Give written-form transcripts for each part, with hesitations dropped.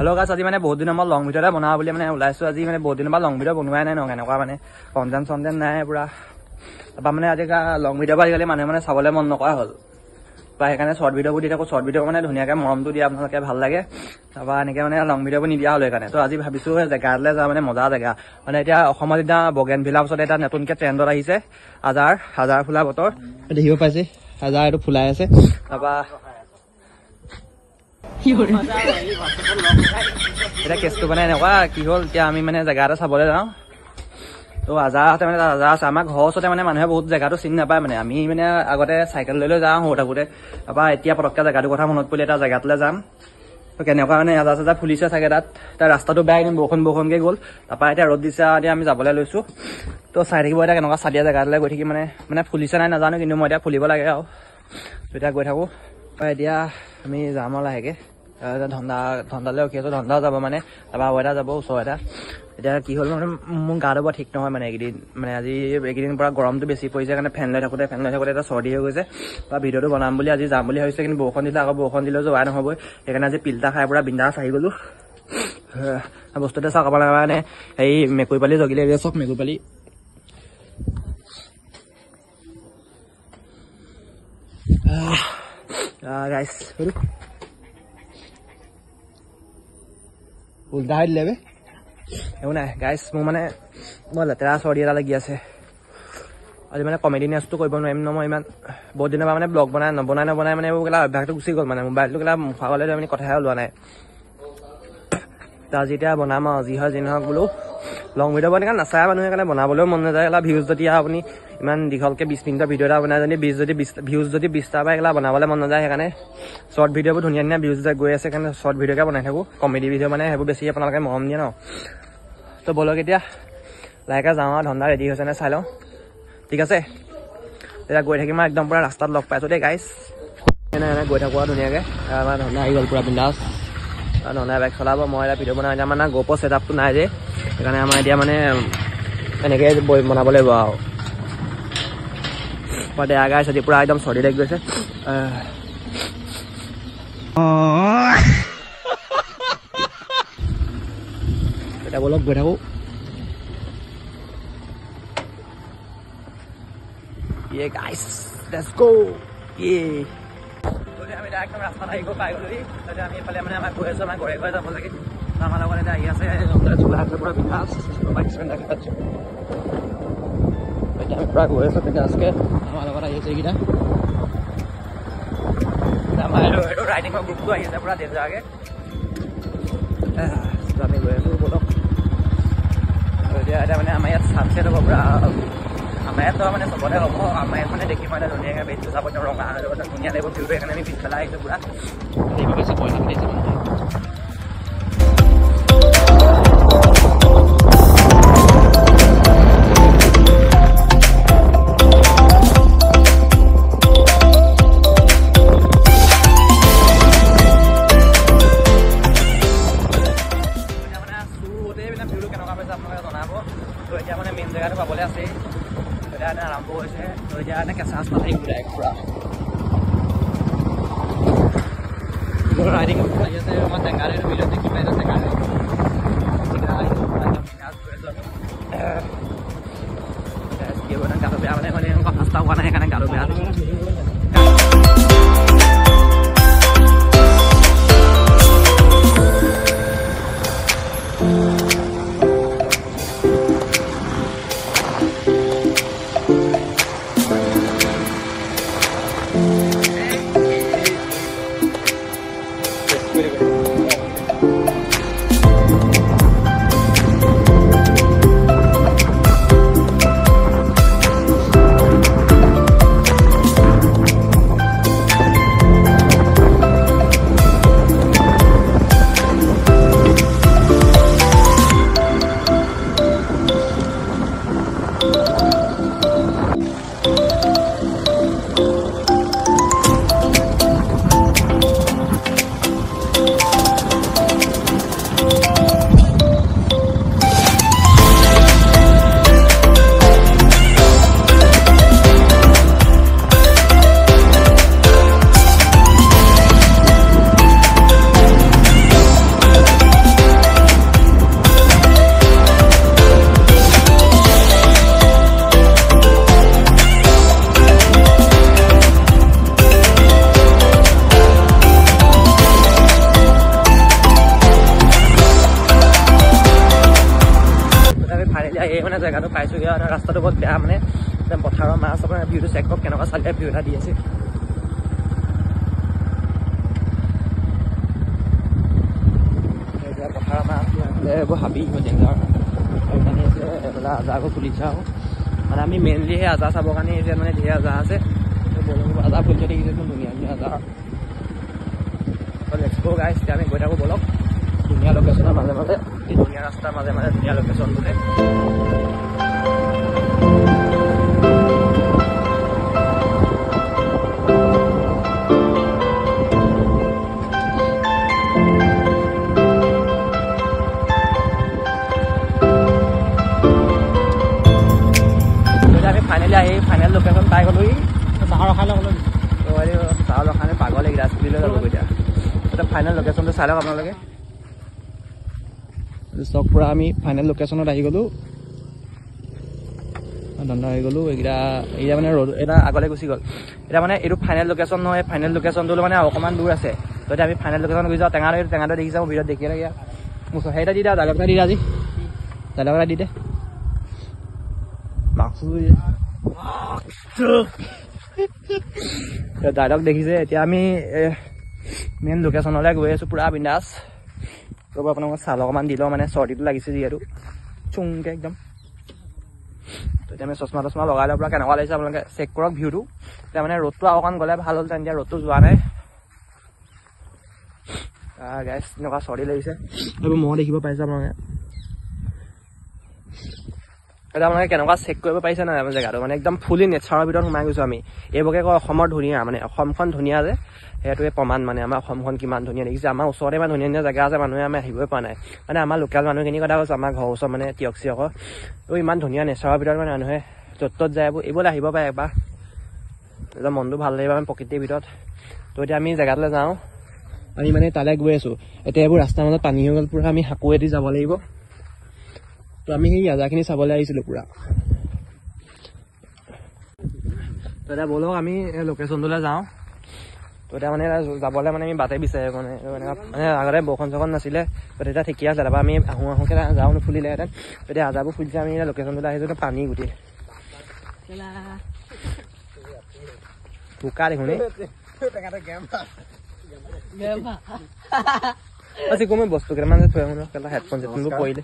Hello' গাইছ, আজি মানে বহুত দিনৰ মই লং ভিডিঅ' এটা বনাওঁ বুলি মানে ওলাইছোঁ। আজি মানে বহুত দিনৰ পৰা লং ভিডিঅ' বনোৱাই নাই ন, কেনেকুৱা মানে কণ্টেণ্ট চণ্টেণ্ট নাই পূৰা। তাৰপৰা মানে আজি লং ভিডিঅ' আজিকালি মানুহে মানে চাবলৈ মন নকৰা হ'ল, বা সেইকাৰণে শ্বৰ্ট ভিডিঅ'বোৰ দি থাকোঁ। শ্বৰ্ট ভিডিঅ' মানে ধুনীয়াকৈ মৰমটো দিয়ে আপোনালোকে, ভাল লাগে। তাৰপৰা এনেকৈ মানে লং ভিডিঅ'বোৰ নিদিয়া হ'ল সেইকাৰণে। তো আজি ভাবিছোঁ জেগা এটালৈ যাওঁ, মানে মজা জেগা। মানে এতিয়া অসমত এতিয়া বগেন ভিলাৰ ওচৰত এটা নতুনকৈ ট্ৰেণ্ডত আহিছে আজাৰ, আজাৰ ফুলা বতৰ দেখিব পাইছে, আজাৰ এইটো ফুলাই আছে। তাৰপৰা এতিয়া কেছটো মানে এনেকুৱা কি হ'ল, এতিয়া আমি মানে জেগা এটা চাবলৈ যাওঁ। তো আজাৰ মানে আজাৰ আছে আমাৰ ঘৰৰ ওচৰতে, মানে মানুহে বহুত জেগাটো চিনি নাপায়। মানে আমি মানে আগতে চাইকেল লৈ লৈ যাওঁ সৰু থাকোঁতে। তাৰপৰা এতিয়া পটককৈ জেগাটোৰ কথা মনত পৰিলে এটা জেগাটোলৈ যাম। তো কেনেকুৱা মানে আজাৰ চাজাৰ ফুলিছে চাগে তাত। তাৰ ৰাস্তাটো বেয়া, কিন্তু বৰষুণ বৰষুণকৈ গ'ল। তাৰপৰা এতিয়া ৰ'দ দিছে আৰু এতিয়া আমি যাবলৈ লৈছোঁ। তো চাই থাকিব এতিয়া কেনেকুৱা চাদিয়া জেগাটোলৈ গৈ থাকি, মানে মানে ফুলিছে নাই নাজানো, কিন্তু মই এতিয়া ফুলিব লাগে আৰু। তো এতিয়া গৈ থাকোঁ। এতিয়া আমি যাম আৰু লাহেকৈ। ধন্দা ধন্দালৈ ৰখি আছোঁ, ধন্দাও যাব মানে, তাৰপৰা আৰু এটা যাব ওচৰ এটা। এতিয়া কি হ'ল মানে মোৰ গাটো বৰ ঠিক নহয় মানে এইকেইদিন, মানে আজি এইকেইদিন পূৰা গৰমটো বেছি পৰিছে কাৰণে ফেন লৈ থাকোঁতে এটা চৰ্দি হৈ গৈছে। বা ভিডিঅ'টো বনাম বুলি আজি যাম বুলি ভাবিছোঁ, কিন্তু বৰষুণ দিলে, আকৌ বৰষুণ দিলেও যোৱা নহ'বই। সেইকাৰণে আজি পিল্টা খাই পূৰা বিন্দাছ আহি গ'লোঁ। বস্তুতে চাওক আপোনালোকে, মানে হেৰি মেকুৰী পালি জগিলে, চব মেকুৰী পালি। গাইছ উল্টা হৈ দিলে বে, একো নাই গাইছ। মোৰ মানে বৰ লেতেৰা চৰ্দি এটা লাগি আছে আজি। মানে কমেডি নেচটো কৰিব নোৱাৰিম ন মই ইমান। বহুত দিনৰ পৰা মানে ব্লগ বনাই নবনাই নবনাই মানে এইবোৰ কেলা অভ্যাসটো গুচি গ'ল। মানে মোবাইলটো কেলা মুখৰ আগলৈ মানে কথাই ওলোৱা নাই। তো আজি এতিয়া বনাম আৰু যি হয় যি নহওক বোলো। লং ভিডিঅ' বনাই নাচায় মানুহে, সেইকাৰণে বনাবলৈও মন নাযায়। কেলা ভিউজ যদি আপুনি ইমান দীঘলকৈ 20 মিনিটৰ ভিডিঅ' এটা বনাই যদি ভিউজ যদি 20টা পায়, কেলা বনাবলৈ মন নাযায়। সেইকাৰণে শ্বৰ্ট ভিডিঅ'বোৰ ধুনীয়া ধুনীয়া ভিউজ গৈ আছে, সেইকাৰণে শ্বৰ্ট ভিডিঅ'কে বনাই থাকোঁ। কমেডি ভিডিঅ' মানে সেইবোৰ বেছি আপোনালোকে মৰম দিয়ে ন। তো ব'লক এতিয়া লাহেকৈ যাওঁ আৰু ধন্দা ৰেডি হৈছে নে চাই লওঁ। ঠিক আছে, এতিয়া গৈ থাকিম আৰু একদম পূৰা ৰাস্তাত লগ পাইছোঁ দেই গাইছ। এনে এনে গৈ থাকোঁ আৰু ধুনীয়াকৈ। আমাৰ ধন্দা আহি গ'ল পূৰা বিন্দাছ। ধন্দাই বাইক চলাব, মই এতিয়া ভিডিঅ' বনাওঁ। এতিয়া মানে গ'প' ছেটআপটো নাই যে, সেইকাৰণে আমাৰ এতিয়া মানে এনেকৈ বনাব লাগিব আৰু। দেয়া গাইছ, আজি পূৰা একদম চৰ্দি লাগি গৈছে। এতিয়া ব'লক গৈ থাকোঁ। ইয়ে গাইছ, let's go। ইয়ে আমি এতিয়া একদম ৰাস্তাত আহি গৈ পাই গ'লোহি। এতিয়া আমি এইফালে মানে আমাৰ গৈ আছোঁ, আমাৰ ঘৰে ঘৰে যাব লাগে। আমাৰ লগত এতিয়া আহি আছে পূৰা বিন্দাছ। এতিয়া আমি পূৰা গৈ আছোঁ বিন্দাছকৈ, আমাৰ লগত আহি আছে এইকেইটা। আমাৰ এইটো ৰাইডিঙৰ গ্ৰুপটো আহি আছে পূৰা ডেঞ্জাৰকৈ। আমি গৈ আছোঁ ব'লক। এতিয়া এতিয়া মানে আমাৰ ইয়াত ছানছেট হ'ব পূৰা। আমাৰ ইয়াত মানে চবতে হ'ব, আমাৰ ইয়াত মানে দেখি মানে ধুনীয়াকৈ বেটটো চাব, একদম ৰঙা হৈ যাব, ধুনীয়া লাগিব ভিউটো। সেইকাৰণে আমি পিছফালে আহিছোঁ পূৰা। দেখিব পাইছে পইচা পাতিছে মানুহে। কেনেকুৱা পাইছে আপোনালোকে জনাব। তো এতিয়া মানে মেইন জেগাটো পাবলৈ আছেই, এতিয়া মানে আৰম্ভ হৈছে। তো এতিয়া মানে কেঁচা ৰাস্তাত আহিব ডাইৰেক্ট পূৰা ৰাইডিং আহি আছে। আমাৰ টেঙাৰ ভিডিঅ'ত দেখি পাইছে টেঙাৰ। গাটো বেয়া মানে মানে কথা চথা হোৱা নাই, সেইকাৰণে গাটো বেয়া। মানে জেগাটো পাইছোঁগৈ। আৰু ৰাস্তাটো বহুত বেয়া, মানে একদম পথাৰৰ মাছ। আপোনাৰ ভিউটো চেক কৰক, কেনেকুৱা চালিয়া ভিউ এটা দি আছে। এতিয়া পথাৰৰ মাছ, এইবোৰ হাবি ডেঞ্জাৰ পানী আছে। এইফালে আজাৰবোৰ ফুলিছে আৰু মানে আমি মেইনলি সেই আজাৰ চাবৰ কাৰণে এতিয়া মানে ধেৰ আজাৰ আছে। আজাৰ ফুলিছে, দেখিছে ধুনীয়া ধুনীয়া আজাৰ। Let's go guys, এতিয়া আমি গৈ থাকোঁ বলক। ধুনীয়া লোকেশ্যনৰ মাজে মাজে, ধুনীয়া ৰাস্তাৰ মাজে মাজে ধুনীয়া লোকেশ্যন বোলে। আমি ফাইনেলি আহি ফাইনেল লোকেশ্যন পাই গ'লোহি। চাহ ৰখাই ল'ব, চাহ ৰখাই পাগল এইকেইটা স্কুটিলৈ যাব। এতিয়া এতিয়া ফাইনেল লোকেশ্যনটো চাই লওক আপোনালোকে। চব পূৰা আমি ফাইনেল লোকেশ্যনত আহি গ'লোঁ, ধন্দা আহি গ'লোঁ। এইকেইটা এইকেইটা মানে ৰ'দ এটা আগলৈ গুচি গ'ল। এতিয়া মানে এইটো ফাইনেল লোকেশ্যন নহয়, ফাইনেল লোকেশ্যনটো মানে অকণমান দূৰ আছে। তো এতিয়া আমি ফাইনেল লোকেশ্যন গুচি যাওঁ। টেঙাদৈ, টেঙাদৈ দেখিছা মোৰ ভিডিঅ'ত দেখিয়ে লাগে। মোক সেইটা দি দে, ডাইলগ এটা দি দে আজি, ডাইলগ এটা দি দে। ডাইলগ দেখিছে। এতিয়া আমি মেইন লোকেশ্যনলৈ গৈ আছোঁ পূৰা বিন্দাছ। ৰ'ব, আপোনালোকক চাল অকণমান দি লওঁ, মানে চৰ্দিটো লাগিছে যিহেতু চুংকৈ একদম। এতিয়া আমি চশমা তচমা লগাই লওঁ। পূৰা কেনেকুৱা লাগিছে আপোনালোকে চেক কৰক ভিউটো। এতিয়া মানে ৰ'দটো আৰু অকণ গ'লে ভাল হ'লহেঁতেন, এতিয়া ৰ'দটো যোৱা নাই। গাইছ, এনেকুৱা চৰ্দি লাগিছে, এইবোৰ মহ দেখিব পাইছে আপোনালোকে। এতিয়া আপোনালোকে কেনেকুৱা চেক কৰিব পাৰিছে নাই আমাৰ জেগাটো, মানে একদম ফুলি নেচাৰৰ ভিতৰত সোমাই গৈছোঁ আমি। এইবোৰকে কয় অসমৰ ধুনীয়া, মানে অসমখন ধুনীয়া যে সেইটোৱে প্ৰমাণ। মানে আমাৰ অসমখন কিমান ধুনীয়া দেখিছে। আমাৰ ওচৰতে ইমান ধুনীয়া ধুনীয়া জেগা আছে, মানুহে আমি আহিবই পৰা নাই। মানে আমাৰ লোকেল মানুহখিনিৰ কথা কৈছোঁ, আমাৰ ঘৰৰ ওচৰত মানে তিয়ক চিয়কৰ ইমান ধুনীয়া নেচাৰৰ ভিতৰত মানে মানুহে য'ত ত'ত যায়, এইবোৰ এইবোৰলৈ আহিব পাৰে এবাৰ, একদম মনটো ভাল লাগিব মানে প্ৰকৃতিৰ ভিতৰত। তো এতিয়া আমি জেগাটোলৈ যাওঁ, আমি মানে তালৈ গৈ আছোঁ। এতিয়া এইবোৰ ৰাস্তাৰ মাজত পানী হৈ গ'ল পূৰা, আমি সাঁকোৱেদি যাব লাগিব। তো আমি সেই আজাৰখিনি চাবলৈ আহিছিলোঁ পূৰা। তো এতিয়া ব'লক আমি লোকেশ্যনটোলৈ যাওঁ। তো এতিয়া মানে যাবলৈ মানে আমি বাটে বিচাৰে মানে এনেকুৱা, মানে আগতে বৰষুণ চৰষুণ নাছিলে, তো তেতিয়া ঠিকে আছিলে। তাৰপৰা আমি আহোঁ আহোঁকৈ যাওঁ নুফুলিলেহেঁতেন। এতিয়া আজাৰবোৰ ফুলিছে, আমি এতিয়া লোকেশ্যনটোলৈ আহিছোঁ। পানী গোটেই বোকা দেখোন। মই বস্তু কেইটামান থৈ আহোঁ, হেডফোন চেডফোনবোৰ পৰিলে।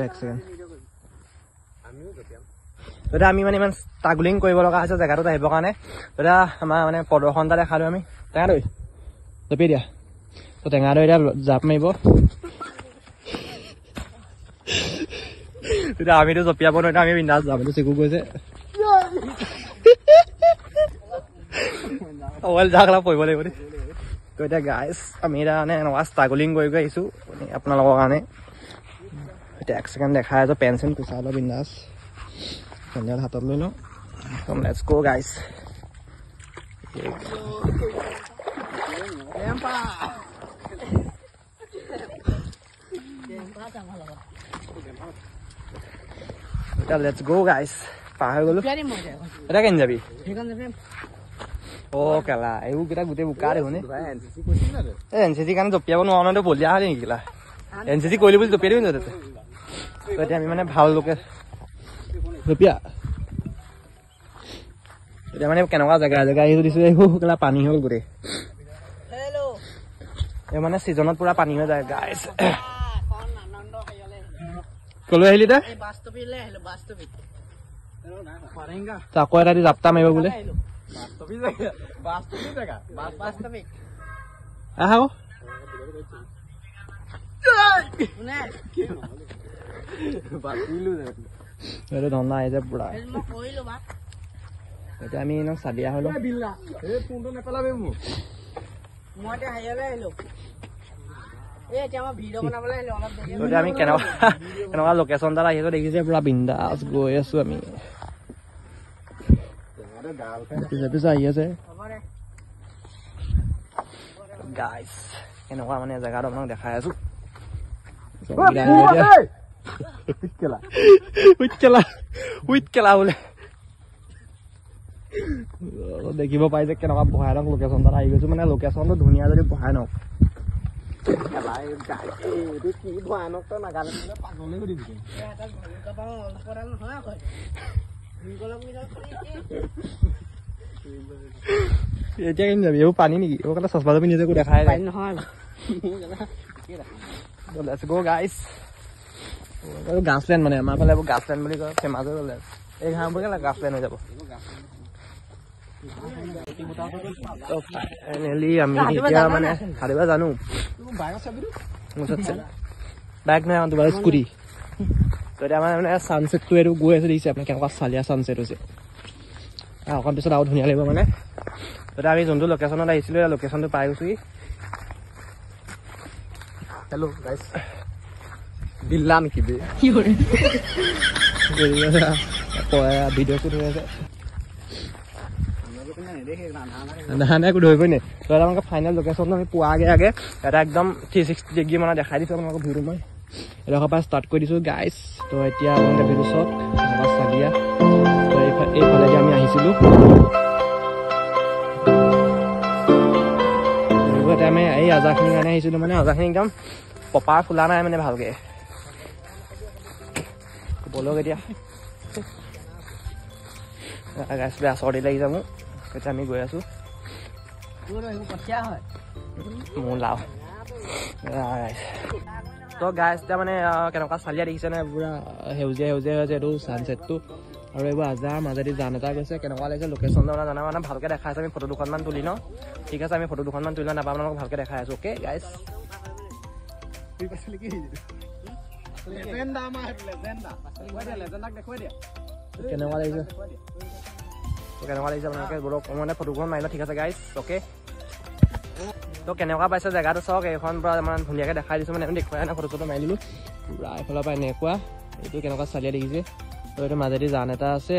এক ছেকেণ্ড। এতিয়া আমি মানে ইমান ষ্ট্ৰাগলিং কৰিব লগা হৈছে জেগাটোত আহিবৰ কাৰণে। এতিয়া আমাৰ মানে প্ৰদৰ্শন এটা দেখালোঁ আমি। টেঙাদৈ জঁপিয়াই দিয়া। তো টেঙাদৈ এতিয়া জাপ মাৰিব, তেতিয়া আমিতো জঁপিয়াব নোৱাৰিম, আমি বিন্দাছ যাম। এইটো চিকু গৈছে, অইল জাক পৰিব লাগিব দেই। তো এতিয়া গাইছ, আমি এতিয়া মানে এনেকুৱা ষ্ট্ৰাগলিং কৰি কৰি আহিছোঁ আপোনালোকৰ কাৰণে। এতিয়া এক ছেকেণ্ড দেখাই আছোঁ, পেন চেন কোচাই লওঁ বিন্দাছ, চেণ্ডেল হাতত লৈ লওঁ। একদম let's go গাইছ। এতিয়া let's go গাইছ, পাৰ হৈ গ'লো। এতিয়া কেনি যাবি? অ' কেলা, এইবোৰ কেইটা গোটেই বোকা দেখোন। এই এন চি চিৰ কাৰণে জঁপিয়াব নোৱাৰো নহয়, বলিয়া হ'লি নেকি কেলা? এন চি চি কৰিলি বুলি জঁপিয়াই দিবি তাতে। এতিয়া আমি মানে ভাল লোকে জঁপিয়া। এতিয়া মানে কেনেকুৱা জেগা জেগা আহিছোঁ দিছোঁ, এইবোৰ কেলা পানী হ'ল গোটেই। এই মানে ছিজনত পুৰা পানী হৈ যায় গাইছ। কলৈ আহিলি তই? আকৌ এটা দি জাপটা মাৰিব বোলে। আহা এইটো ধন্দা আহিছে পুৰা। এতিয়া আমি একদম চাদিয়া হলো। এতিয়া আমি কেনেকুৱা কেনেকুৱা লোকেশ্যন তাত আহিছো দেখিছে, পুৰা বিন্দাছ গৈ আছো আমি। পিছে পিছে আহি আছে গাইছ। কেনেকুৱা মানে জেগাটো আপোনাক দেখাই আছো। বোলে দেখিব পাই যে কেনেকুৱা ভয়ানক লোকেশ্যন তাত আহি গৈছো। মানে লোকেশ্যনটো ধুনীয়া যদি ভয়ানক। এতিয়া কেনি যাবি? এইবোৰ পানী নেকি? এইবোৰ চচমাটো পিন্ধি একো দেখাই নাই। Let's go guys. গ্ৰাছলেণ্ড মানে আমাৰ ফালে এইবোৰ গ্ৰাছলেণ্ড বুলি কয়, ফেমাছ হৈ গ'লে এই ঘাঁহবোৰ কেলা গ্ৰাছলেণ্ড হৈ যাব। ফাইনেলি আমি এতিয়া মানে সাঁতুৰিব জানো, বাইক নহয় তোমাৰ স্কুটি। তো এতিয়া আমাৰ মানে ছানছেটটো এইটো গৈ আছে, দেখিছে আপোনাৰ কেনেকুৱা চালিয়া ছানছেট হৈছে। অকণ পিছত আৰু ধুনীয়া লাগিব মানে। এতিয়া আমি যোনটো লোকেশ্যনত আহিছিলোঁ, এই লোকেশ্যনটো পাই গৈছোঁহি। হেল্ল' গাইছ, দিল্লা নেকি বে? ভিডিঅ' শ্বুট হৈ আছে, নাই একো ধৰিবই নাই। তো এটা আপোনালোকে ফাইনেল লোকেশ্যনটো আমি পোৱা আগে আগে এটা একদম 360 ডিগ্ৰী মানে দেখাই দিছোঁ আপোনালোকক ভিউটো। মই এডোখৰ পৰা ষ্টাৰ্ট কৰি দিছোঁ গাইছ। তো এতিয়া আপোনালোকে ভিউটো চাওক, এনেকুৱা চালিয়া। তো এইফালেদি আমি আহিছিলোঁ। এতিয়া আমি এই আজাৰখিনিৰ কাৰণে আহিছিলোঁ, মানে আজাৰখিনি একদম পপাৰ ফুলা নাই মানে ভালকৈ। ব'লক এতিয়া গাইছ, বেয়া চৰ্দি লাগিছে মোৰ। এতিয়া আমি গৈ আছোঁ। মোৰ লাও তো গাইছ, এতিয়া মানে কেনেকুৱা চালিয়া দেখিছে নে, পূৰা সেউজীয়া সেউজীয়া হৈ আছে এইটো ছানছেটটো। আৰু এইবোৰ আজাৰ মাজেদি জান এটা গৈছে। কেনেকুৱা লাগিছে লোকেশ্যনটো মানে জানা, মানে ভালকৈ দেখাই আছে। আমি ফটো দুখনমান তুলি লওঁ, ঠিক আছে? আমি ফটো দুখনমান তুলি লওঁ, নাপাওঁ আপোনালোকক ভালকৈ দেখাই আছোঁ। অ'কে গাইছ, কেনেকুৱা লাগিছে, কেনেকুৱা লাগিছে আপোনালোকে বলক, মানে ফটোখন মাৰি লওঁ। ঠিক আছে গাইছ, অ'কে। তো কেনেকুৱা পাইছে জেগাটো চাওক, এইখন পূৰা ইমান ধুনীয়াকৈ দেখাই দিছোঁ, মানে দেখুৱাই নাই, ফটো চটো মাৰি দিলোঁ পূৰা এইফালৰ পৰা এনেকুৱা। এইটো কেনেকুৱা চালিয়া দেখিছে। তো এইটো মাজেদি জান এটা আছে।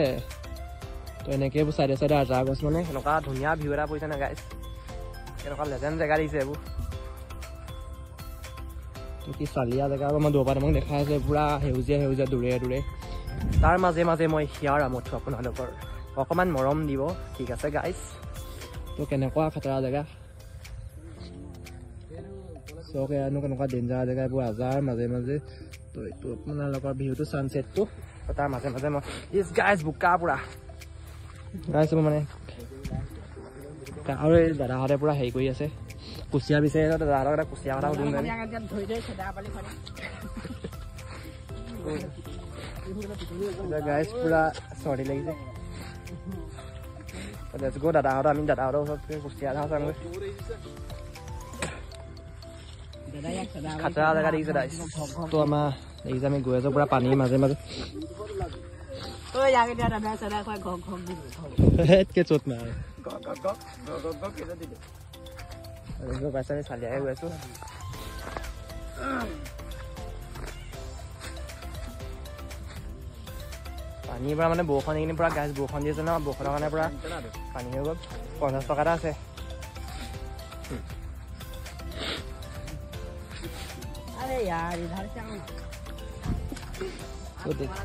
তো এনেকৈ এইবোৰ চাইডে চাইডে আজাৰ গছ, মানে এনেকুৱা ধুনীয়া ভিউ এটা পৰিছে না গাইছ, কেনেকুৱা লেজেণ্ড জেগা দেখিছে এইবোৰ। তো কি চালিয়া জেগা, মই দূৰৰ পৰা তোমাক দেখাই আছে, পূৰা সেউজীয়া সেউজীয়া দূৰে দূৰে। তাৰ মাজে মাজে মই হিয়াৰ আমঠু আপোনালোকৰ অকণমান মৰম দিব, ঠিক আছে গাইছ? তো কেনেকুৱা খাতৰা জেগা চাওক, এয়ানো কেনেকুৱা ডেঞ্জাৰ জেগা এইবোৰ আজাৰ মাজে মাজে। তো এইটো আপোনালোকৰ ভিউটো ছানছেটটো, তাৰ মাজে মাজে মই ইছ গাইছ বোকা পূৰা গাইছ মানে। আৰু এই দাদাহঁতে পূৰা হেৰি কৰি আছে, কুচিয়া বিচাৰি আছে। দাদাহঁতক এটা কুচিয়া কথা সুধিম। গাইছ পূৰা চৰ্দি লাগিছে। Let's go দাদাহঁতৰ, আমি দাদাহঁতৰ ওচৰত কুচিয়া এটা চামগৈ। খাতৰা জেগা দেখিছে গাইছ। তো আমাৰ দেখিছে আমি গৈ আছোঁ পূৰা পানীৰ মাজে মাজে। পাইছে আমি চালিয়াই গৈ আছোঁ। পানীৰ পৰা মানে বৰষুণ এইখিনি পূৰা গাছ বৰষুণ দি আছে ন, বৰষুণৰ কাৰণে পূৰা পানী হৈ গ'ল। 50 টকা এটা আছে।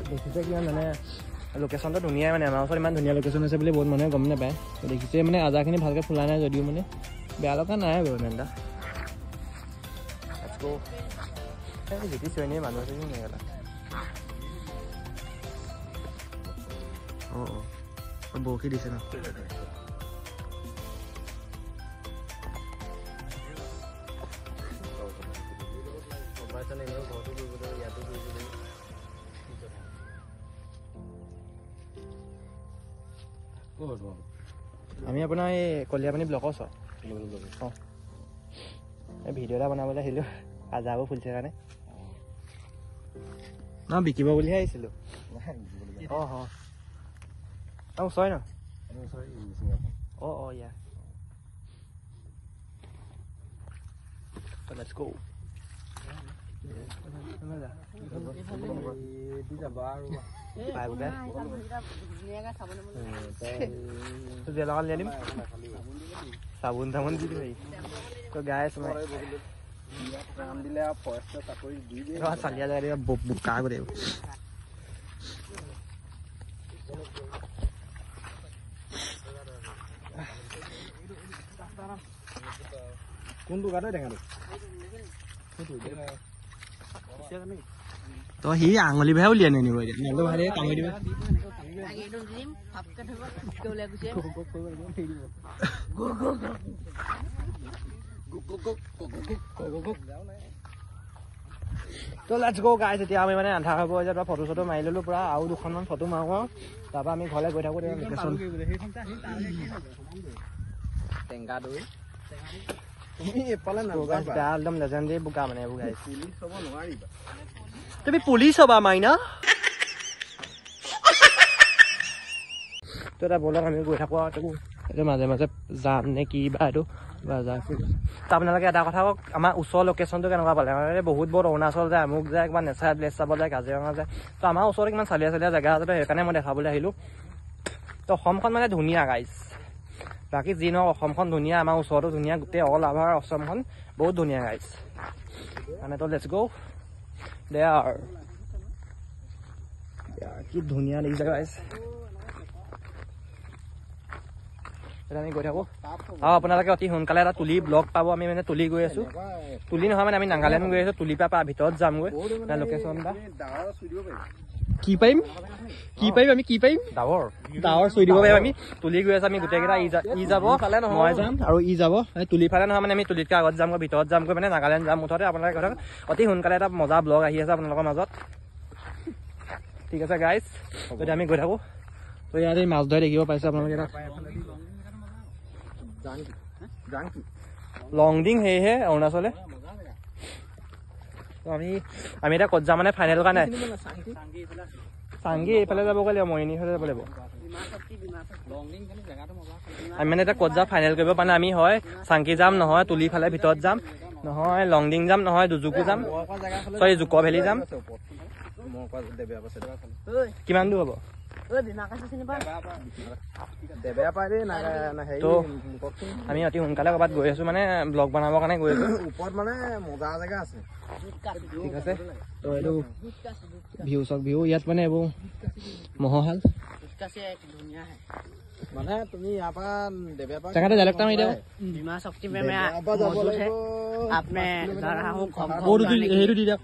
দেখিছে কিমান মানে লোকেশ্যনটো ধুনীয়াই, মানে আমাৰ ওচৰত ইমান ধুনীয়া লোকেশ্যন আছে বুলি বহুত মানুহে গম নাপায়। দেখিছে মানে আজাৰখিনি ভালকৈ ফুলা নাই যদিও মানে বেয়া লগা নাই বাৰু ইমান এটা। জিতি চিঞৰি মানুহ আছে নেকি? অঁ অঁ, বৰশী দিছে ন। আমি আপোনাৰ এই কলিয়াপানী ব্লকৰ ওচৰত। অঁ, এই ভিডিঅ' এটা বনাবলৈ আহিলোঁ, আজাবোৰ ফুলিছে কাৰণে। ন বিকিব বুলিহে আহিছিলোঁ। অঁ অঁ, ওচৰে ন? অঁ অঁ, ইয়া। Let's go. চাবোন তাবোন দি দিম। তো গাইছ চালিয়া জেগা বোকা গোটেই। কোনটো গাতে টেঙাটো তো সি আঙুলি ভাই উলিয়াই নিনিব এতিয়া নেলটো ভাই কামুৰি দিব। তো let's গ' গাইজ, এতিয়া আমি মানে আন্ধাৰ হ'ব এতিয়া ফটো চটো মাৰি ল'লোঁ পূৰা, আৰু দুখনমান ফটো মাৰোঁ আৰু তাৰপৰা আমি ঘৰলৈ গৈ থাকোঁ। লোকেশ্যন টেঙা দৈ তুমি এফালে বেয়া একদম লেজেণ্ডেৰী বোকা মানে এইবোৰ গাইজ। পুলিচ হ'ব নোৱাৰিবা তুমি, পুলিচ হ'বা মাইনা। তো এটা বলক আমি গৈ থাকোঁ আৰু এইটো মাজে মাজে যাম নে কি বা এইটো তো আপোনালোকে এটা কথা কওক, আমাৰ ওচৰৰ লোকেশ্যনটো কেনেকুৱা পালে? মানে বহুত বহুত অৰুণাচল যায়, আমুক যায়, কিবা নেচাৰেল প্লেচ চাব যায়, কাজিৰঙা যায়। তো আমাৰ ওচৰত কিমান চালিয়া চালিয়া জেগা আছে, তো সেইকাৰণে মই দেখাবলৈ আহিলোঁ। তো অসমখন মানে ধুনীয়া গাইজ, বাকী যি নহওক অসমখন ধুনীয়া, আমাৰ ওচৰতো ধুনীয়া, গোটেই অল অভাৰ অসমখন বহুত ধুনীয়া গাইজ। মানে তো let's গ' there, কি ধুনীয়া দেখিছে গাইজ। আমি গৈ থাকোঁ আৰু আপোনালোকে অতি সোনকালে এটা তুলি ব্লগ পাব। আমি মানে তুলি গৈ আছোঁ, তুলি নহয় মানে আমি নাগালেণ্ড গৈ আছোঁ, তুলিৰ পৰা ভিতৰত যামগৈ লোকেশ্যন বা কি পাৰিম কি পাৰিম আমি কি পাৰিম ডাৱৰ ডাৱৰ চুই দিব পাৰিম। আমি তুলি গৈ আছোঁ, আমি গোটেইকেইটা ই যাব, মই যাম আৰু ই যাব। তুলি ফালে নহয় মানে আমি তুলিতকৈ আগত যামগৈ, ভিতৰত যামগৈ, মানে নাগালেণ্ড যাম মুঠতে। আপোনালোকে গৈ থাকক, অতি সোনকালে এটা মজা ব্লগ আহি আছে আপোনালোকৰ মাজত। ঠিক আছে গাইজ, এতিয়া আমি গৈ থাকোঁ। তো ইয়াত এই মাছ ধৰি দেখিব পাইছে আপোনালোকে, লংডিং সেয়েহে অৰুণাচলে। আমি আমি এতিয়া ক'ত যাম মানে ফাইনেল কৰা নাই। চাংগি এইফালে যাবগৈ লাগিব, মৰিয়নি ফালে যাব লাগিব। আমি মানে এতিয়া ক'ত যাম ফাইনেল কৰিব পৰা নাই। আমি হয় চাংকি যাম, নহয় তুলি ফালে ভিতৰত যাম, নহয় লংডিং যাম, নহয় দুজুকু যাম, চৰি জুক' ভেলী যাম। কিমান দূৰ হ'ব? তো আমি অতি সোনকালে ক'ৰবাত গৈ আছোঁ, মানে ব্লগ বনাবৰ কাৰণে গৈ আছোঁ। ওপৰত মানে মজা জেগা আছে। ঠিক আছে, তো এইটো ভিউ চাওক, ভিউ ইয়াত মানে এইবোৰ মহৰশাল মানে তুমি ইয়াৰ পৰা জেগাটো ডাইলেক্ট মাৰি দিয়া। সেইটো দি দিয়ক।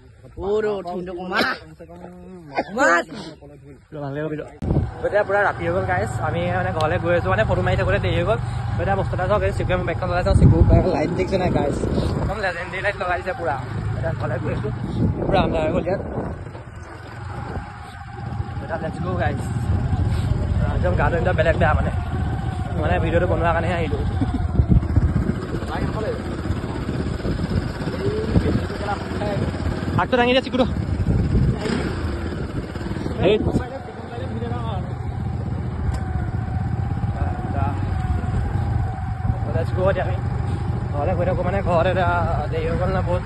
এতিয়া পুৰা ৰাতি হৈ গ'ল গাইজ, আমি মানে ঘৰলৈ গৈ আছোঁ, মানে ফটো মাৰি থাকোঁতে দেৰি হৈ গ'ল। এতিয়া বস্তু এটা চাওক, চিকুৱে মোৰ বাইকখন লগাই চাওঁ, চিকু লাইট দেখিছে নাই গাইজ, একদম লেজেণ্ডেৰী লাইট লগাই দিছে পুৰা। এতিয়া ঘৰলৈ গৈ আছোঁ, পুৰা আন্ধাৰ হৈ গ'ল ইয়াত। এতিয়া let's গ' গাইজ, একদম গাটো একদম বেলেগ বেয়া মানে, মানে ভিডিঅ'টো বনোৱাৰ কাৰণেহে আহিলোঁ। আগটো দাঙি দিয়া চিকুটো। আমি ঘৰলৈ গৈ থাকোঁ, মানে ঘৰত এতিয়া দেৰি হৈ গ'ল না বহুত।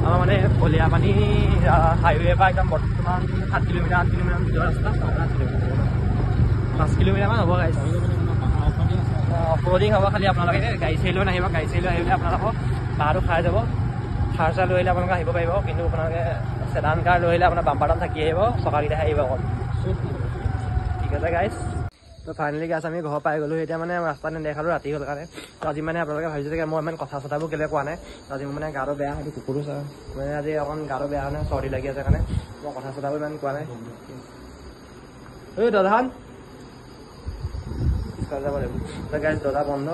আমাৰ মানে কলিয়াপানী হাইৱে পৰা একদম বৰ্তমান 7 কিলোমিটাৰ 8 কিলোমিটাৰ ভিতৰত ৰাস্তা, 8 কিলোমিটাৰ 5 কিলোমিটাৰমান হ'ব গাইজ। অফ ৰোডিং হ'ব, খালি আপোনালোকে গাড়ী চাড়ী লৈ নাহিব, গাড়ী চাড়ী লৈ আহিলে আপোনালোকক বাঁহটো খাই যাব। থাৰ চাৰ লৈ আহিলে আপোনালোকে আহিব পাৰিব, কিন্তু আপোনালোকে চেডান কাৰ লৈ আহিলে আপোনাৰ বাম্পাৰডাল থাকি আহিব, চকাকেইটাহে আহিব অকল। ঠিক আছে গাইজ, তো ফাইনেলি গাইজ আমি ঘৰ পাই গ'লোঁ। এতিয়া মানে ৰাস্তাত নেদেখালোঁ ৰাতি হ'ল কাৰণে। তো আজি মানে আপোনালোকে ভাবিছে চাগে মই ইমান কথা চথাবোৰ কেলৈ কোৱা নাই। আজি মোৰ মানে গাটো বেয়া, সেইটো কুকুৰো চাওঁ মানে আজি অকণ গাটো বেয়া কাৰণে চৰ্দি লাগি আছে কাৰণে মই কথা চথাবোৰ ইমান কোৱা নাই। ঐ দাদাহান যাব লাগিব। তো গাইজ দাদা বন্ধ,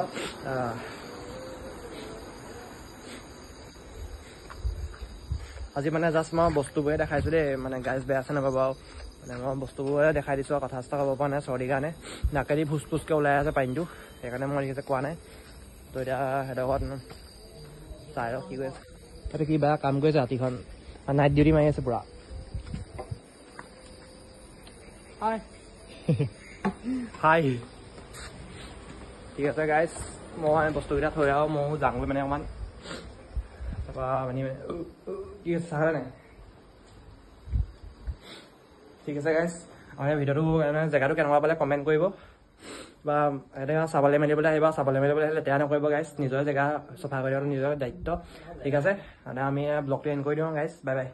আজি মানে জাষ্ট মই বস্তুবোৰে দেখাইছোঁ দেই, মানে গাইজ বেয়া আছে নাপাব আৰু, মানে মই বস্তুবোৰে দেখাই দিছোঁ আৰু কথা চথা ক'ব পৰা নাই চৰ্দিৰ কাৰণে, নাকেদি ভোজ ভোজকৈ ওলাই আছে পানীটো, সেইকাৰণে মই দেখিছে কোৱা নাই। তো এতিয়া সিহঁতৰ ঘৰত চাই লওক কি কৰি আছে, তাতে কিবা কাম কৰিছে, ৰাতিখন নাইট ডিউটি মাৰি আছে পূৰা। হাই হাই, ঠিক আছে গাইজ, মই বস্তুকেইটা থৈ আহোঁ, ময়ো যাওঁগৈ মানে অকণমান। তাৰপৰা মানে কি আছে চাহ নাই। ঠিক আছে গাইজ, আমাৰ ভিডিঅ'টো মানে জেগাটো কেনেকুৱা পালে কমেণ্ট কৰিব, বা এনেকৈ চাবলৈ মেলিবলৈ আহিবা, চাবলৈ মেলিবলৈ আহিলে লেতেৰা নকৰিব গাইজ, নিজৰ জেগা চফা কৰি দিয়াটো নিজৰ দায়িত্ব। ঠিক আছে, মানে আমি ব্লগটো এণ্ড কৰি দিওঁ গাইজ, বাই বাই।